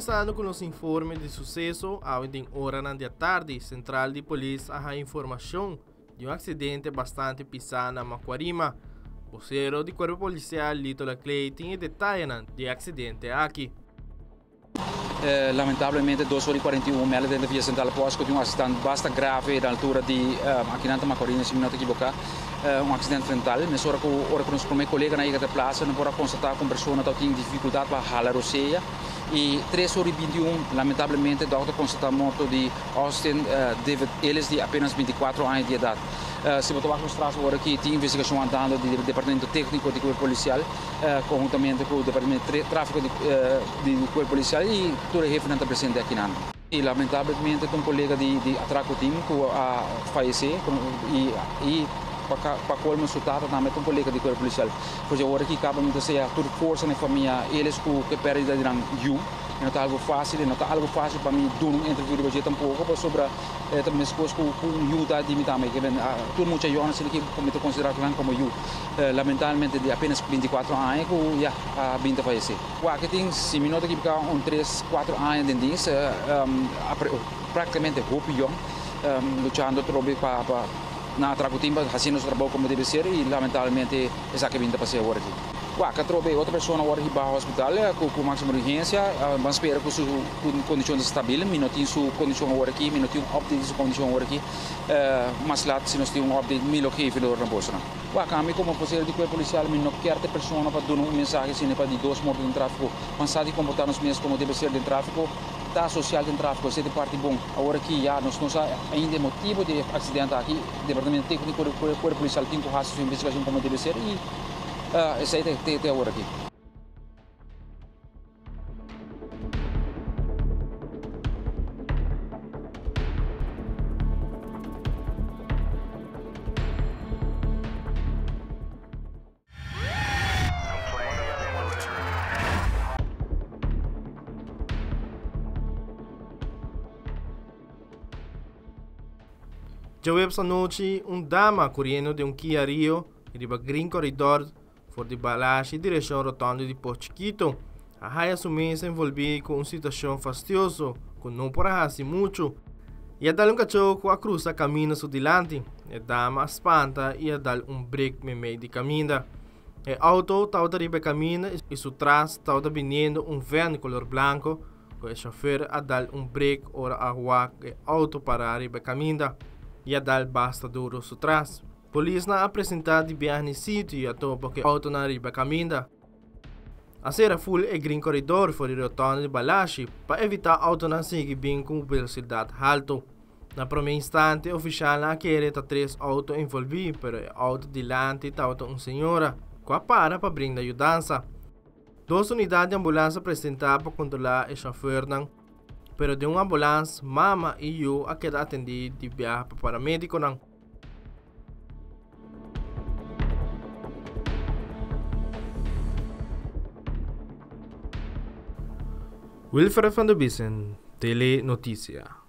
Kuminsando ku nos informe di suseso, awe den oranan di atardi, sentral di polis a haña informashon di un aksidente bastante pisá na Macuarima. Bosero di Kuerpo Polisial Lito Laclay tin e detayenan di e aksidente aki. Lamentablemente dos ora y 41 mele den via Central Post tin un accident basta grave na altura di akinan ta Macorina si mi no ta equivoca, un accident frontal. Mesora cu ora cu nos prome coleganan a yega te plaza no por a constata cu un persona tabatin dificultad pa hala rosea y tres ora y 21 lamentablemente dokter constata morto di Austin David Ellis di apenas 24 aña di edad. Si bo ta wak nos tras ora aki tin investigacion andando di departamento tecnico di cuerpo policial. Konhuntamente ku Departamento di Tráfiko di Kuerpo Polisial i tur e hefenan ta presente akinan. I lamentablemente ta un kolega di Atrako Team ku a fayesé i pa kolmo su tata tambe ta un kolega di Kuerpo Polisial. Pues awor aki kaba mi ta sea tur forsa na e famia eles ku e pèrdida di nan yu. E no ta algu fásil, e no ta algu fásil pa mi duna un interviu riba dje tampoko pasobra e ta meskos ku un yu ta di mi tambe. Tur mucha yòn asina ki mi ta konsiderá nan komo yu. Lamentablemente di apenas 24 aña ku ya a bin ta fayesé. Wak tin, si mi no ta ekiboká, un tres, kuatro aña den dins, praktikamente hopi yòn luchando atrobe pa nan atrako tin pa hasiendo su trabou komo debe ser i lamentablemente esaki a bin ta pas'é awor aki. Wak atrobe e otro persona wòrdu hibá hospital ku máksimo urgensia. Ban spera ku su kondishon ta stabil. Mi no tin su kondishon awor aki, mi no tin un update di su kondishon awor aki. Mas lat si nos tin un update mi lo geef dor na bosonan. Wak, ami komo vocero di Cuerpo Policial mi no kier ta e persona pa duna un mensahe asina pa di dos morto den trafico. Ban sa di comporta nos mes como debe ser den trafico, ta social den trafico, esey ta e parti bon. Awor aki ya nos no sa ainda e motibo di e accidente aki, Departamento Tecnico di Cuerpo Policial tin cu haci su investigacion como debe ser y esey ta e awor aki. Djaweps anochi un dama kuriendo den un Kia Rio riba Green Corridor For di Balashi direccion Rotonde di Pos Chikito, a haya su mes envolvi cu un situacion fastioso cu no por a haci mucho y a dal un cacho cu a cruza camino su dilanti. E dama a spanta y a dal un brek memey di caminda. E auto tabata riba e caminda y su tras tabata biniendo un van color blanco cu e chofer a dal un brek ora a wak e auto para riba e caminda y a dal basta duro su tras. Polisnan a presentá di biaha n'e sitio i a topa ku e outonan riba kaminda. A sera ful e Green Corridor for di rotonde di Balashi pa evitá outonan sigui bin ku velosidat haltu. Na promé instante ofishalnan a kere ta tres outo envolví pero e outo dilanti tabata un señora ku a para pa brinda yudansa. Dos unidat di ambulans a presentá pa kontrolá e shòfernan. Pero den un ambulans mama i yu a keda atendí di biaha pa paramedikonan. Wilfred van der Biesen, Tele Noticia.